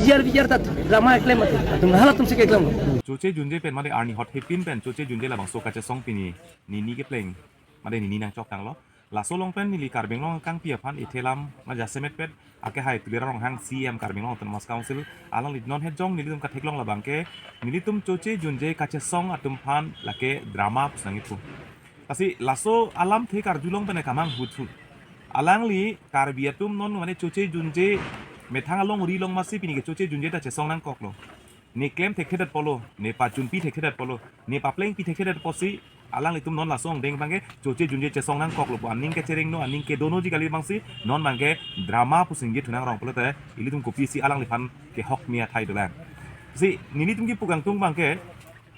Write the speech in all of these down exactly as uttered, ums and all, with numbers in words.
Vijar vijar ta drama keklem atum, atum halatum si keklem. Choche Junje pen mate arni hot hepin pen Choche Junje labangso kachesong pini nini kepleng mate nini nangchok tanglo. Laso along pen neli Karbi Anglong kangpi aphan ithelam ma jasemet pet ake hai Tuliram Ronghang C E M Karbi Anglong Autonomous Council alangli non hejong nelitum katheklong labang ke nelitum Choche Junje kachesong atum aphan lake drama pusi nangkipu. Lasi laso alamthe karjulong pen kamang huthu. Alangli Karbi atum non mane Choche Junje methang alongri long masi pini ke Choche Junje ta chesong nangkoklo. Ne klem thekthedet pulo, ne pachunpi thekthedet pulo, ne paplengpi thekthedet pusi alanglitum non laso angdeng abang ke Choche Junje chesong nangkoklo pu aning kecherengno, aning kedonoji kali abangsi non abang ke drama pusi ningje thunang rong pulote ilitum kopisi alangliphan kehok mi athai dolang. Si nelitum kipu kangtung abang ke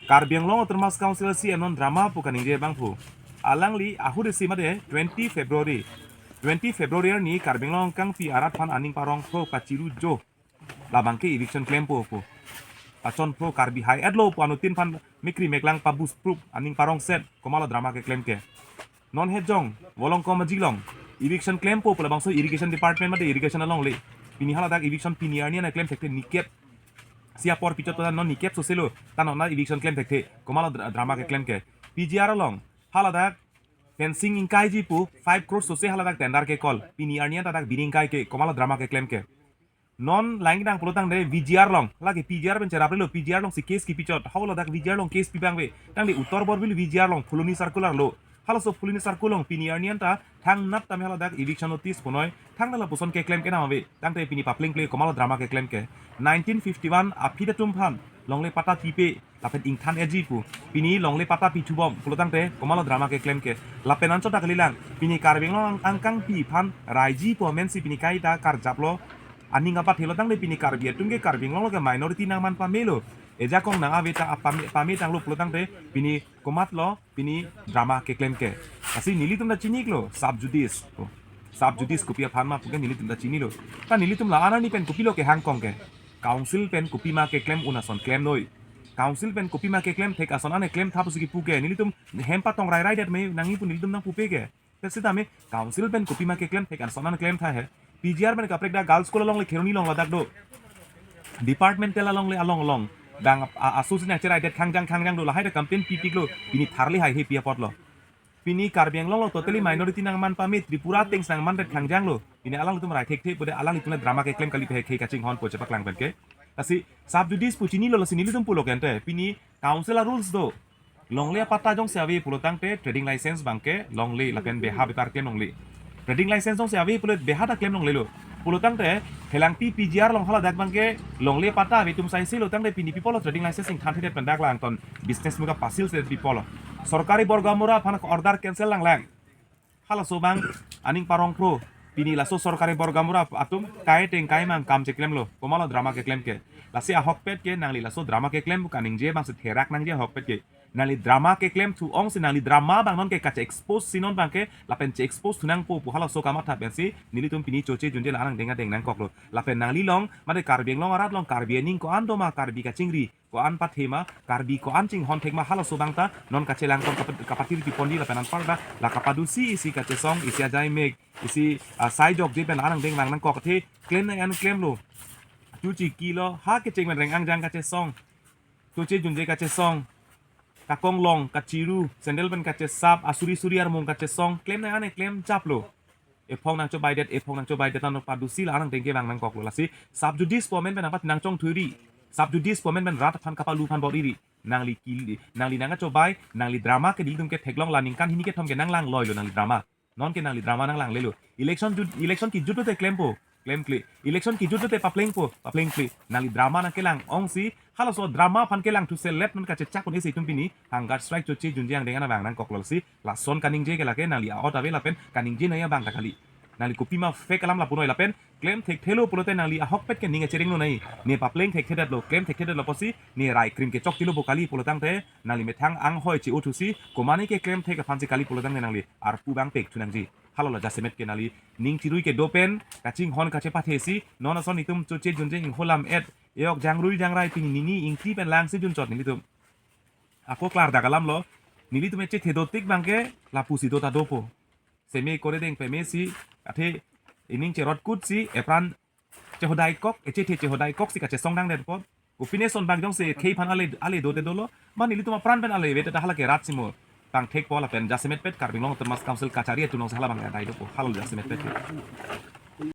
Karbi Anglong Autonomous Council C E M non drama pu kaningje abang pu. Alangli ahut isi mate twenty February. Twenty February arni Karbi Anglong kangpi arat aphan aning parong phro kachiru jo. Labang ke eviction klempo pu. Pachon phro Karbi hai-et lo pu anuttin aphan mikri meklang pabus prup aning parong set komatlo drama keklem ke. Non hejong, Volongkom ajilong, eviction klempo pu labangso irrigation department mate irrigation alongle. Pini haladak eviction pini arni ana klem thekthe nikep. Si apor pichot ta non nikep soselo, ta non na eviction klem thekthe, komatlo dra-, drama keklem ke. P G R along, haladak fencing ingkaiji pu, five crore sose haladak tender kekol. Pini arni ta dak bini ingkai ke, komatlo drama keklem ke. Non langdang pulo tangte V G R along, lake P G R pen cherap relo, P G R alongsi case kipichot, haladak V G R along case pi abang ave, tangte Uttar Borbil V G R along, Phuloni circular lo, halaso Phuloni circular along, pini arni ta, thangnat tame haladak eviction notice punoi, thangta lapuson keklem kenam ave, tangte pini paplengple komatlo drama keklem ke, nineteen fifty-one aphi atum aphan, longle patta pipe, lapen ingthan eji pu. Pini longle patta pithubom pulo tangte komatlo drama keklem ke. Lapen anchot ta kalilang. Pini Karbi Anglong ang-, angkangpi aphan raiji pu amensi pini kaita karjaplo. Aning apat helo tangte pini Karbi atum ke Karbi Anglong lo ke minority nangman pamelo. Ejakong nang ave ta apame, pame tanglo pulo tangte pini komatlo pini drama keklem ke. Lasi nelitum ta chiniklo sub judice. Sub judice kopi aphan ma pu ke nelitum ta chinilo. Ta nelitum la-an arni pen kopilo kehangkong ke. Council pen kopima keklem un ason klemnoi. Council pen kopima keklem thek ason ane klemtha pusi kipu ke. Nelitum hem patong rai rai det me nangkipu nelitum nangpupe ke. Te sitame council pen kopima keklem thek ason ane klemtha he. P G R pen kaprek dak girls school alongle Kheroni along ladak do. Departmental alongle along along. Dang a-, a-, asu sina cherai det khangjang khangjang do lahai dak campaign pipiklo. Pini tharli hai he pi apotlo. Pini Karbi Anglong lo totally minority nangman pame, Tripura ateng si nangman det khangjanglo. Pini alanglitum rai thekthe pulote alanglitum le drama keklem kali pu he kachinghon po chepaklang pen ke. Lasi sub judice pu chinilo, lasi nelitum pulo ke ante. Pini council a-rules do. Longle apatta jongsi ave pulo tangte trading license abang ke longle lapen beha bepar klem longle. Trading license jongsi ave pulo beha ta klem longlelo. Pulo tangte Helangpi P G R along haladak abang ke longle patta ave atum saisilo tangte pini pi apotlo trading license ingthan thedet pen dak langton business muka pasil se pi apotlo. Sorkari Borgamura aphan order cancel langlang. Halaso abang aning parong phro. Pini laso sorkari Borgamura atum kai teng kai mang kam cheklemlo. Komatlo drama keklem ke. Lasi ahokpet ke nangli laso drama keklem kaningje abangsi therak nangji ahokpet ke. Nangli drama keklem thu ongsi nangli drama abang non ke kache-expose si non abang ke lapen che-expose thu nangpo pu halaso kamatha pensi nelitum pini Choche Junje la-an angdeng angdeng nangkoklo. Lapen nangli along mate Karbi Anglong arat along Karbi aning ko-an doma, Karbi kachingri ko-an pathe ma, Karbi ko-an chinghon thek ma halaso abang ta non kachelangkon kapa-, kapatir piponji lapen anparta la kapadusi isi kachesong, isi ajai mek, isi, ah, sai jokje pen la-an angdeng vang nangkok athe klem nang an klemlo. Chuchi kilo ha kecheng pen reng angjang kachesong. Choche Junje kachesong. Kakong long, kachiru, sandal pen kachesap, asuri suri armung kachesong, klem nang ane klem chaplo. Ephong nangchobaidet, ephong nangchobaidet, ano padusi la-an angdeng kevang nangkoklo. Lasi sub judice pu amen pen nangpat nangchong thuri. Sub judice pu amen pen rat aphan kapalu aphan bor-iri. Nangli kili, nangli nangkachobai, nangli drama ke nelitum ketheklong la ningkan hini kethom ke nanglangloilo nangli drama. Non ke nangli drama nanglanglelo. Election jut, election kijut lote klempo, klemkle. Election kijut lote paplengpo, paplengkle. Nangli drama nangkelang ongsi, halaso drama aphan kelang thu selet non kachechak un isi itum pini hunger strike Choche Junje angdeng ana vang nangkoklo lasi. Lason kaningje ke lake nangli a-ot ave lapen kaningje nangji abang ta kali. Nangli kopima fake alam lapunoi lapen klem thekthelo pulote nangli ahokpet ke ning achereng lonai. Ne papleng thekthedetlo, klem thekthedetlo pusi, ne rai krim kechok chilo bo kali pulo tangte, nangli methang anghoi che-o thusi, komane keklem thek aphansi kali pulo tangte nangli arpu abang pek thu nangji. Halo la jasemet ke nangli ning chirui kedo pen, kachinghon kachepathesi, non ason itum Choche Junje ingholam et, eok jangrui jangrai pini nini ingti pen langsi junchot nelitum. Ako klardak alamlo, nelitum eche thedotik abang ke, lapusi do ta dopo. Seme kore deng pemesi, athe ining cherot kutsi, epran chehodai kok, echethe chehodai kok si kachesong dang det apot. Kopine ason bang jongsi khei aphan ale, ale do te dolo. Mane ilitum apran pen ale ave te hala ke rat si mo pangthek po lapen jasemet pet Karbi Anglong Autonomous Council kachari atum along si hala abang adai dopo, hala jasemet pet.